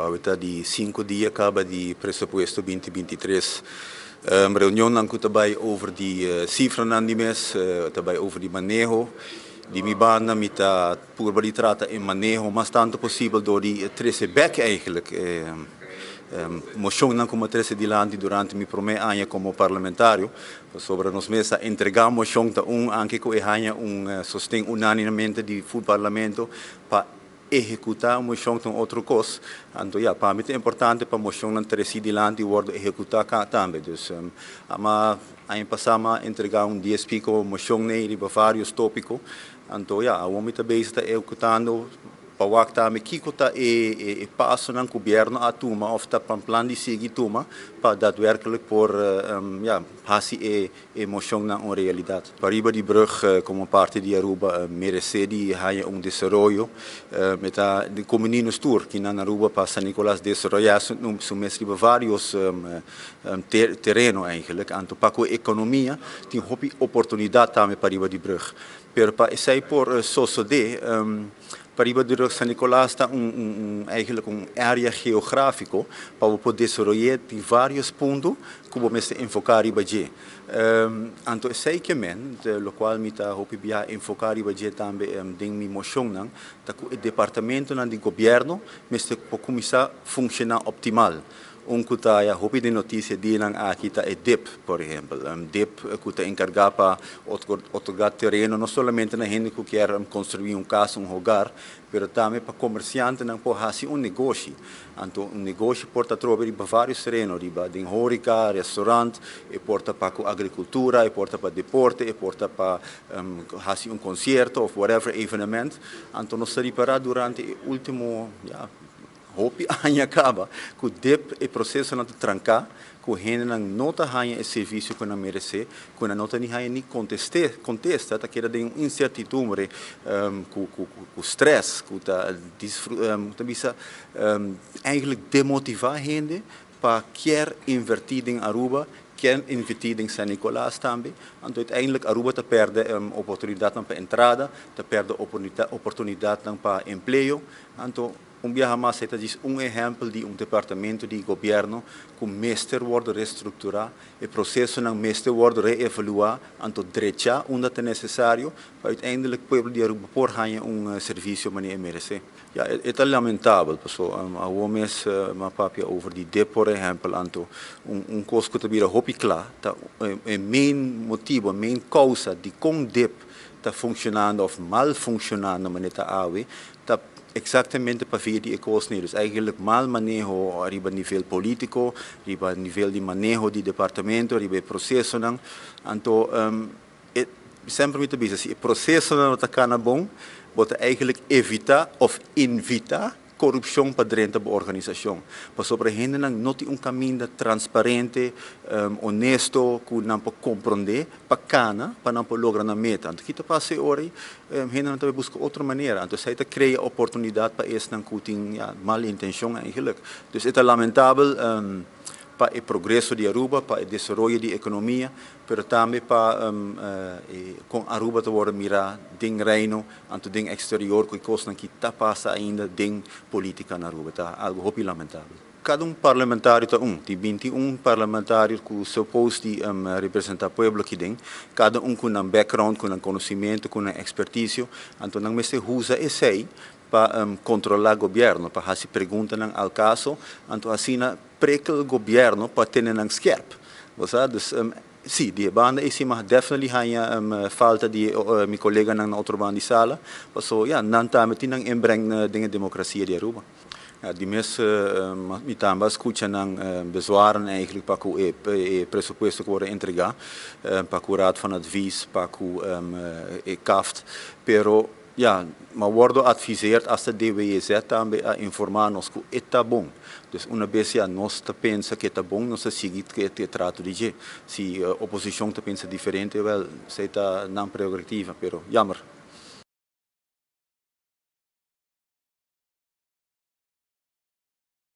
Awe ta di 5 dia caba di presupuesto 2023. Reunionnan cu ta bay over di cifranan di mes, ta bay over di maneho. Di mi banda mi ta purba di trata e maneho mas tanto posibel door di trece bek eigenlijk mocionnan cu mi a trece dilanti durante mi prome aña como parlamentario. Pasobra nos mes a entrega mocion ta un anke cu e haña un sosten unanimemente di full parlamento pa ehecuta un mocion ta un otro cos. Anto ya, pa mi ta importante pa mocionnan treci dilanti y wordo ehecuta tambe. Dus ama aña pasa mi a entrega un 10 pico mocion ney riba varios topico. Anto ya, awor mi ta bezig ta ehecutando pa wak tambe kico ta e pasonan cu gobierno a tuma of ta plan di sigui tuma pa daadwerkelijk por ya, haci e mocionnan un realidad. Pariba di Brug como parte di Aruba merece di haya un desaroyo. E ta di comuni nos tur cu na Aruba pa San Nicolas desaroya su mes riba varios tereno eigenlijk. Anto pa cu economia tin hopi oportunidad tambe pariba di Brug. Pero pa esey por sosode, pariba di Brug San Nicolas ta un eigenlijk un area geografico pa por desaroya di varios punto cu bo mester enfoca riba dje. Anto esey kiermen, locual mi ta hopi bia enfoca riba dje tambe den mi mocionnan, ta cu e departamentonan di gobierno mester por cuminsa funciona optimal. Un cu ta ya hopi di noticia dianan aki ta e DIP, por ehempel. DIP cu ta encarga pa otorga tereno no solamente na hende cu kier construi un cas, un hogar, pero tambe pa comerciantenan por haci un negoshi. Anto un negoshi por ta trobe riba varios tereno, riba den horeca, restaurant, e por ta pa agricultura, e por ta pa deporte, e por ta pa haci un concierto of whatever evenement. Anto nos a ripara durante e ultimo, ja, hopi aña caba, cu DIP e proceso nan ta tranca, cu hendenan no ta haya e servicio cu nan merece, cu nan no ta ni haya ni contesta, ta keda den incertidumbre, cu stress, cu ta bisa eigenlijk demotiva hende pa kier inverti den Aruba, kier inverti den San Nicolas tambe. Anto uiteindelijk Aruba ta perde oportunidad pa entrada, ta perde oportunidad pa empleo. Anto un biaha mas ta un ehempel di un departamento di gobierno cu mester wordo restructura, e procesonan mester wordo reevalua, anto drecha unda ta necesario, pa uiteindelijk pueblo di Aruba por haya un servicio manera e merece. Ja, e ta lamentabel, paso awo mes m'a papia over di DIP, por ehempel, anto un cos cu ta bira hopi cla, ta e main motibo, main causa di con DIP ta funcionando of mal funcionando manera ta awe, ta exactamente pa via di e cos ne. Dus eigenlijk mal maneho riba nivel politico, riba nivel di maneho di departamento, riba e procesonan. Anto semper mi ta bisa, si e procesonan no ta cana bon, bo ta eigenlijk evita of invita corupcion pa drenta bo organisacion. Pasobra hendenan no tin un caminda transparente, honesto, cu nan por compronde, pa cana, pa nan por logra nan meta. Anto, kico ta pasa ora, hendenan tambe busca otro manera. Anto, esey ta crea oportunidad pa esnan cu tin, ja, mal intencion eigenlijk. Dus e ta lamentabel pa e progreso di Aruba, pa e desaroyo di economia, pero tambe pa con Aruba ta wordo mira den reino, anto den exterior, cu cosnan cu ta pasa ainda den politica na Aruba. Ta algo hopi lamentabel. Cada un parlamentario ta un, di 21 parlamentario cu suppose di representa pueblo aki den, cada un cu un background, cu un conocimento, cu un experticio, anto nan mester usa esey pa controla gobierno, pa haci preguntanan al caso, anto asina prikkel gobierno pa tene nan scherp. Bo dus si, di banda esey m'a definitely haya falta di mi coleganan na otro banda di sala, paso ja, nan tambe tin nan inbreng den democracia di Aruba. Ja, di mes mi tambe a scucha nan bezwaren eigenlijk pa cu e presupuesto cu wordo entrega, pa cu Raad van Advies, pa cu e CAFT, pero ja, m'a wordo adviseerd hasta DWZ tambe a informa nos cu e ta bon. Dus un bes ja nos ta pensa cu ta bon, nos ta sigui cu e trato di dje. Si oposicion ta pensa diferente, wel, esey ta nan prerogativa, pero jammer.